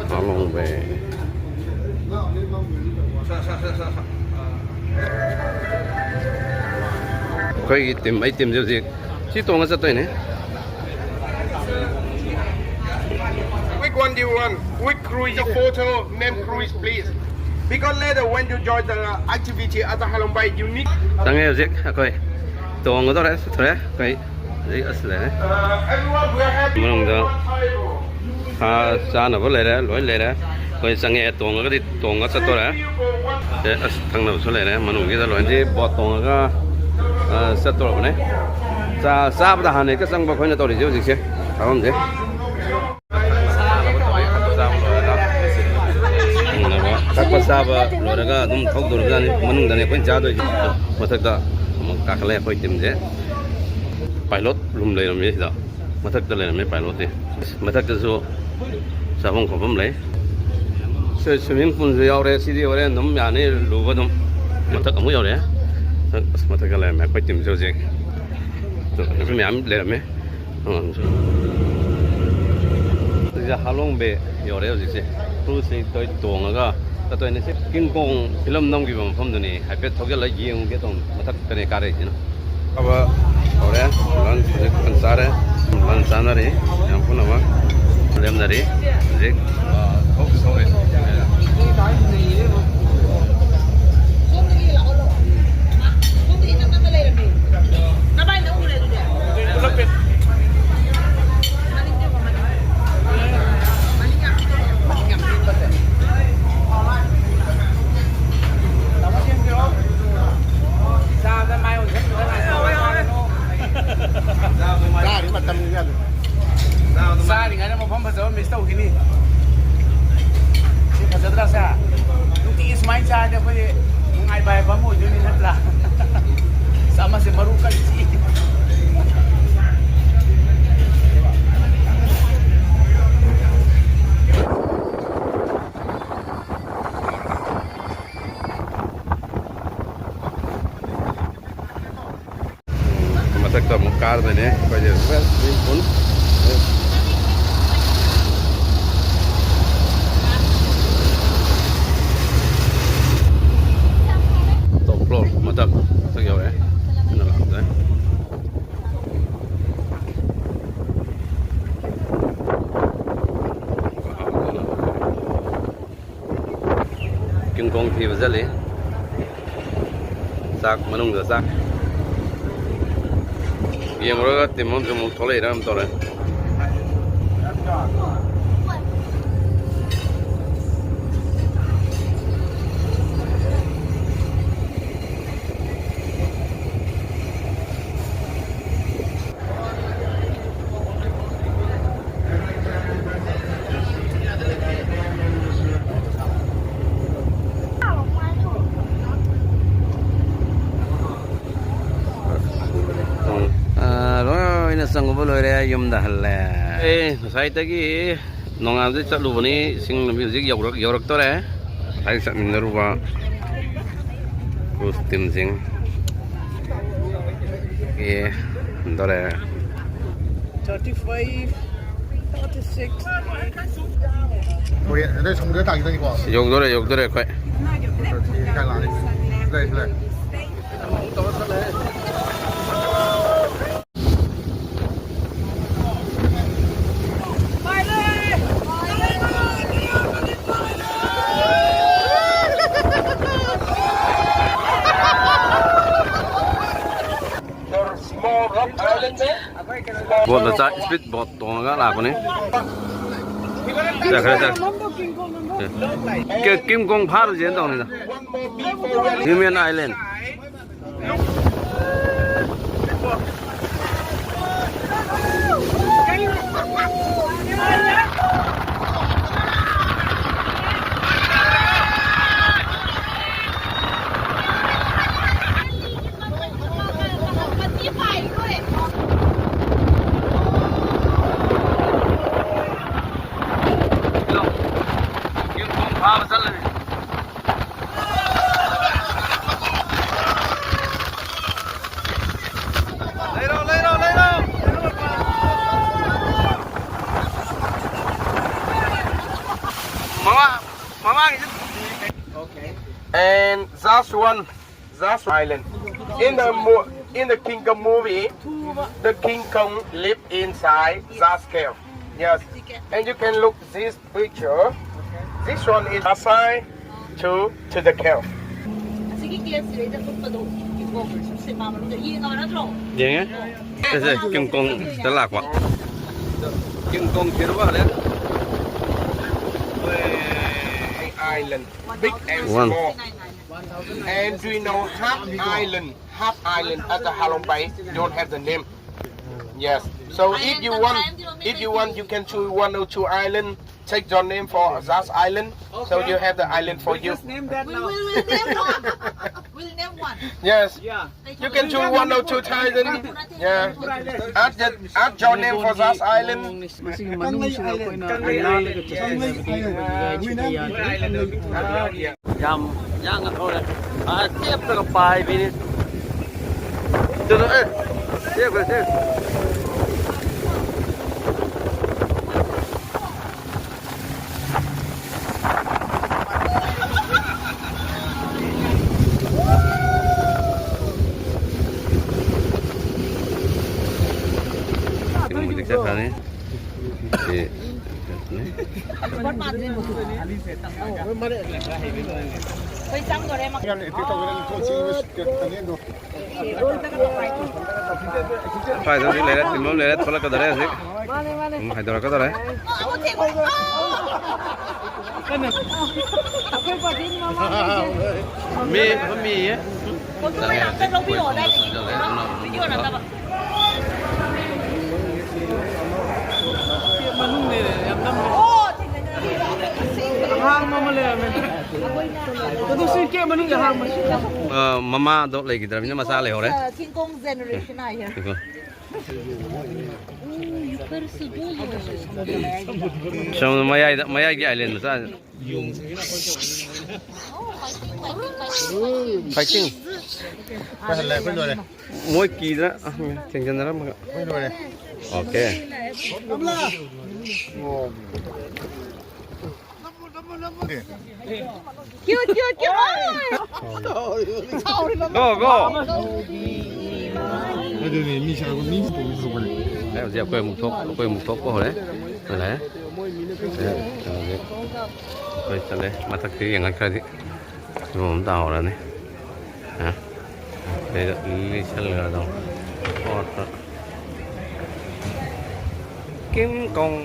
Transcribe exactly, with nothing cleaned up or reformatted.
ꯍꯥꯂꯣꯡ Bay. ꯑꯩꯈꯣꯏꯒꯤ team, ꯑꯩ ꯇꯤꯝꯁꯦ ꯍꯧꯖꯤꯛ ꯁꯤ ꯇꯣꯡꯉ ꯆꯠꯇꯣꯏꯅꯦ꯫ Quick one, do you want? Quick cruise photo, name cruise, please. Because later when you join the activity at the Halong Bay, you need. ꯆꯪꯉꯦ ꯍꯧꯖꯤꯛ ꯑꯩꯈꯣꯏ ꯇꯣꯡꯒꯗꯧꯔꯦ, ꯆꯠꯊꯣꯔꯦ ꯑꯩꯈꯣꯏ꯫ ꯑꯗꯩ ꯑꯁ ꯂꯩꯔꯦ꯫ ꯃꯅꯨꯡꯗ ꯁꯥ ꯆꯥꯅꯕ ꯂꯩꯔꯦ, ꯂꯣꯏ ꯂꯩꯔꯦ꯫ ꯑꯩꯈꯣꯏ ꯆꯪꯉꯛꯑꯦ, ꯇꯣꯡꯉꯒꯗꯤ ꯇꯣꯡꯉ ꯆꯠꯇꯣꯔꯦ꯫ ꯑꯦ, ꯑꯁ ꯊꯪꯅꯕꯁꯨ ꯂꯩꯔꯦ꯫ ꯃꯅꯨꯡꯁꯤꯗ ꯂꯣꯏꯅꯗꯤ ꯕꯣꯠ ꯇꯣꯡꯉꯒ, ꯑ, ꯆꯠꯇꯣꯔꯕꯅꯦ꯫ ꯆꯥ-, ꯆꯥꯕꯗ ꯍꯥꯟꯅ ꯍꯦꯛꯇ ꯆꯪꯕ ꯑꯩꯈꯣꯏꯅ ꯇꯧꯔꯤꯁꯦ ꯍꯧꯖꯤꯛꯁꯦ꯫ ꯊꯥꯐꯝꯁꯦ꯫ ꯊꯛꯄ ꯆꯥꯕ ꯂꯣꯏꯔꯒ ꯑꯗꯨꯝ ꯊꯧꯗꯣꯔꯕꯖꯥꯠꯅꯤ꯫ ꯃꯅꯨꯡꯗꯅꯦ ꯑꯩꯈꯣꯏꯅ ꯆꯥꯗꯣꯏꯁꯦ꯫ ꯃꯊꯛꯇ ꯑꯃꯨꯛ ꯀꯥꯈꯠꯂꯦ ꯑꯩꯈꯣꯏ ꯇꯤꯝꯁꯦ꯫ ꯄꯥꯏꯂꯣꯠ ꯔꯨꯝ ꯂꯩꯔꯝꯃꯦ ꯁꯤꯗ꯫ ꯃꯊꯛꯇ ꯂꯩꯔꯝꯃꯦ ꯄꯥꯏꯂꯣꯠꯇꯤ꯫ ꯃꯊꯛꯇꯁꯨ ꯆꯥꯐꯝ ꯈꯣꯠꯐꯝ ꯂꯩ꯫ ꯁꯤ ꯁ꯭ꯋꯤꯃꯤꯡ ꯄꯨꯜꯁꯨ ꯌꯥꯎꯔꯦ꯫ ꯁꯤꯗꯤ ꯍꯣꯔꯦꯟ ꯑꯗꯨꯝ ꯌꯥꯅꯤ ꯂꯨꯕ ꯑꯗꯨꯝ꯫ ꯃꯊꯛ ꯑꯃꯨꯛ ꯌꯧꯔꯛꯑꯦ꯫ ꯑꯁ, ꯃꯊꯛꯇ ꯂꯩꯔꯝꯃꯦ ꯑꯩꯈꯣꯏ ꯇꯤꯝꯁꯦ ꯍꯧꯖꯤꯛ꯫ ꯑꯗꯨ ꯃꯌꯥꯝ ꯂꯩꯔꯝꯃꯦ꯫ ꯁꯤꯗ ꯍꯥꯂꯣꯡ ꯕꯦ ꯌꯧꯔꯦ ꯍꯧꯖꯤꯛꯁꯦ꯫ ꯀ꯭ꯔꯨꯁꯁꯦ ꯇꯣꯏ ꯇꯣꯡꯉꯒ ꯆꯠꯇꯣꯏꯅꯦ꯫ ꯁꯤ ꯀꯤꯡ ꯀꯣꯡ ꯐꯤꯂꯝ ꯅꯝꯈꯤꯕ ꯃꯐꯝꯗꯨꯅꯤ꯫ ꯍꯥꯏꯐꯦꯠ ꯊꯧꯖꯤꯜꯂ ꯌꯦꯡꯉꯨꯒꯦ ꯇꯧꯅꯤ꯫ ꯃꯊꯛꯇꯅꯦ ꯀꯥꯔꯛꯏꯁꯤꯅ꯫ ꯐꯕ ꯍꯧꯔꯦ꯫ ꯂꯟꯁ ꯍꯧꯖꯤꯛ ꯀꯟꯅ ꯆꯥꯔꯦ꯫ ꯂꯟꯁ ꯆꯥꯅꯔꯤ꯫ ꯃꯌꯥꯝ ꯄꯨꯝꯅꯃꯛ ꯂꯦꯝꯅꯔꯤ꯫ ꯍꯧꯖꯤꯛ ꯊꯣꯛ-, ꯊꯣꯛꯑꯦ꯫ ꯆꯥꯔꯤ ꯃꯇꯝꯅꯤꯅ ꯑꯗꯨꯝ꯫ ꯆꯥꯔꯤꯉꯩꯗ ꯃꯐꯝ ꯐꯖꯕ ꯃꯤꯁ ꯇꯧꯈꯤꯅꯤ꯫ ꯁꯤ ꯐꯖꯗ꯭ꯔꯥ ꯁꯦ? ꯅꯨꯡꯇꯤꯒꯤ ꯁꯨꯃꯥꯏꯅ ꯆꯥꯔꯗꯤ ꯑꯩꯈꯣꯏꯗꯤ ꯅꯨꯡꯉꯥꯏꯕ ꯍꯥꯏꯕ ꯑꯃ ꯑꯣꯏꯗꯣꯏꯅꯤ ꯅꯠꯇ꯭ꯔꯥ? ꯑꯁ, ꯑꯃꯁꯦ ꯃꯔꯨ ꯀꯟꯅ ꯆꯤꯛꯏ꯫ ꯃꯊꯛꯇ ꯑꯃꯨꯛ ꯀꯥꯔꯗꯣꯏꯅꯦ ꯑꯩꯈꯣꯏꯁꯦ꯫ Swimming pool. ꯀꯤꯡ ꯀꯣꯡ ꯊꯤꯕ ꯆꯠꯂꯤ꯫ ꯆꯥꯛ ꯃꯅꯨꯡꯗ ꯆꯥꯛ ꯌꯦꯡꯉꯨꯔꯒ ꯇꯤꯝ ꯑꯃꯁꯨ ꯑꯃꯨꯛ ꯊꯣꯛꯂꯛꯏꯔ ꯑꯃ ꯇꯧꯔꯦ꯫ ꯎꯝ꯫ ꯑꯥ, ꯂꯣꯏꯅ ꯆꯪꯉꯨꯕ ꯂꯣꯏꯔꯦ, ꯌꯨꯝꯗ ꯍꯜꯂꯦ꯫ ꯑꯦ, ꯉꯁꯥꯏꯗꯒꯤ ꯅꯣꯡꯉꯥꯟꯕꯗꯩ ꯆꯠꯂꯨꯕꯅꯤ, ꯏꯁꯤꯡ ꯂꯝꯕꯤ ꯍꯧꯖꯤꯛ ꯌꯧꯔꯛ-, ꯌꯧꯔꯛꯇꯣꯔꯦ꯫ ꯉꯁꯥꯏ ꯆꯠꯃꯤꯟꯅꯔꯨꯕ ꯀ꯭ꯔꯨꯖ ꯇꯤꯝꯁꯤꯡ꯫ ꯑꯦ, ꯍꯟꯗꯣꯔꯦ꯫ Thirty five, thirty six. ꯍꯣꯏ, ꯑꯗꯨ ꯁꯣꯝꯗ ꯇꯥꯈꯤꯗꯣꯏꯅꯤꯀꯣ꯫ ꯌꯧꯗꯣꯔꯦ, ꯌꯧꯗꯣꯔꯦ ꯑꯩꯈꯣꯏ꯫ ꯁꯤ ꯈꯔ ꯂꯥꯛꯑꯅꯤ꯫ ꯁꯤꯗ ꯂꯩ, ꯁꯤꯗ ꯂꯩ꯫ ꯕꯣꯠ ꯃꯆꯥ, ꯏꯁꯄꯤꯠ ꯕꯣꯠ ꯇꯣꯡꯉꯒ ꯂꯥꯛꯄꯅꯤ꯫ ꯆꯠꯈ꯭ꯔꯦ, ꯆꯠꯈ꯭ꯔꯦ꯫ ꯀꯦ-, ꯀꯤꯡ ꯀꯣꯡ ꯐꯥꯔꯨꯁꯦꯅ ꯇꯧꯅꯤꯗ꯫ Human Island꯫ ꯐꯥꯕ ꯆꯠꯂꯅꯤ꯫ ꯂꯩꯔꯣ, ꯂꯩꯔꯣ, ꯂꯩꯔꯣ꯫ ꯃꯃꯥ-, ꯃꯃꯥꯡꯒꯤꯁꯨ꯫ And just one, just island. In the mo-, in the King Kong movie, the King Kong live inside just cave. Yes. And you can look this picture. This one is Asai. Two to the cave. ꯑꯁꯤꯒꯤ ꯀꯦꯞꯁꯤꯗꯩꯗ ꯎꯠꯄꯗꯣ ꯁꯦ ꯃꯥ ꯃꯅꯨꯡꯗ ꯌꯦꯡꯉꯕ ꯅꯠꯇ꯭ꯔꯣ? ꯌꯦꯡꯉꯦ꯫ ꯑꯁꯦ king ꯀꯣꯡ ꯁꯤꯗ ꯂꯥꯛꯄ꯫ King ꯀꯣꯡ ꯁꯤꯗ ꯃꯥꯜꯂꯦ꯫ Island, big and One. Small. And do you know half island? Half island at the Halong Bay don't have the name. Yes. So if you want, if you want, you can choose one or two island. Take your name for Yas Island. So you have the island for you. We'll, we'll, we'll name one. We'll name one. Yes. You can choose one or two island. Yeah. Add the, add your name for Yas Island. ꯃꯁꯤꯒꯤ ꯃꯅꯨꯡꯁꯤꯗ ꯑꯩꯈꯣꯏꯅ ꯂꯥꯜꯂꯒ ꯆꯠꯁꯤ ꯍꯥꯏꯕꯗꯤ ꯃꯗꯨꯗ ꯍꯥꯏꯁꯤꯗ ꯌꯥꯗ꯭ꯔꯦ꯫ ꯌꯥꯝ ꯌꯥꯡꯅ ꯊꯧꯔꯦ꯫ ꯑꯥ, ꯇꯦꯞꯇꯒ ꯄꯥꯏꯕꯤꯅꯤ꯫ ꯆꯠꯂꯣ, ꯑꯦ, ꯇꯦꯞꯈ꯭ꯔꯦ, ꯇꯦꯞ꯫ ꯃꯇꯤꯛ ꯆꯠꯈ꯭ꯔꯅꯤ꯫ ꯁꯤ ꯁ꯭ꯋꯥꯏꯗ ꯍꯧꯖꯤꯛ ꯂꯩꯔꯦ, ꯇꯤꯝ ꯑꯃ ꯂꯩꯔꯦ, ꯊꯣꯛꯂꯛꯀꯗꯧꯔꯦ ꯍꯧꯖꯤꯛ꯫ ꯃꯥꯅꯦ, ꯃꯥꯅꯦ꯫ ꯎꯝ, ꯍꯥꯏꯗꯣꯔꯛꯀꯗꯧꯔꯦ꯫ ꯑꯩꯈꯣꯏ ꯄꯥꯔꯇꯤ ꯃꯃꯥꯡꯗꯩꯁꯦ꯫ ꯃꯤ ꯐꯝꯃꯤꯌꯦ꯫ ꯐꯣꯇꯣ ꯃꯌꯥꯝ ꯑꯝꯇ ꯂꯧꯕꯤꯌꯣ ꯑꯗꯥꯏꯗꯒꯤ꯫ ꯚꯤꯗꯤꯑꯣ ꯅꯠꯇꯕ꯫ ꯃꯅꯨꯡꯅꯦ ꯌꯥꯝ ꯅꯝꯃꯦ꯫ ꯑꯣ, ꯊꯦꯡꯅꯩ, ꯊꯦꯡꯅꯩ꯫ ꯑꯍꯥꯡꯕ ꯑꯃ ꯂꯩꯔꯝꯃꯦ꯫ ꯑꯗꯨ ꯁꯤ ꯀꯦ ꯃꯅꯨꯡꯗ ꯑꯍꯥꯡꯕ꯫ ꯑ, ꯃꯃꯥꯗꯣ ꯂꯩꯈꯤꯗ꯭ꯔꯕꯅꯤꯅ ꯃꯆꯥ ꯂꯩꯍꯧꯔꯦ꯫ King Kong generation ꯍꯥꯏꯌꯦ꯫ ꯁꯣꯝꯗ ꯃꯌꯥꯏꯗ, ꯃꯌꯥꯏꯒꯤ island ꯃꯆꯥ꯫ Fighting꯫ ꯃꯣꯏ ꯀꯤꯗꯅ, ꯑ, ꯊꯦꯡꯖꯤꯟꯅꯔꯝꯃꯒ꯫ Okay꯫ Cute, cute, cute. Go, go. ꯑꯗꯨꯅꯤ ꯃꯤ ꯁꯥꯕ ꯃꯤ ꯄꯨꯊꯣꯛꯄꯅꯦ꯫ ꯑꯦ, ꯍꯧꯖꯤꯛ ꯑꯩꯈꯣꯏ ꯑꯃꯨꯛ ꯊꯣꯛ-, ꯑꯩꯈꯣꯏ ꯑꯃꯨꯛ ꯊꯣꯛꯄ ꯍꯧꯔꯦ꯫ ꯂꯥꯛꯑꯦ꯫ ꯁꯦ, ꯀꯩꯅꯣꯁꯦ ꯑꯩꯈꯣꯏ ꯆꯠꯂꯦ꯫ ꯃꯊꯛꯇ ꯌꯦꯡꯉꯛꯇ꯭ꯔꯗꯤ ꯐꯤꯕꯝ ꯑꯃ ꯇꯥꯍꯧꯔꯅꯤ꯫ ꯍꯥ? ꯁꯤꯗꯩꯗ ꯂꯤꯁꯜꯂꯒ ꯑꯗꯨꯝ ꯄꯣꯠꯇ ꯀꯤꯝ ꯀꯣꯡ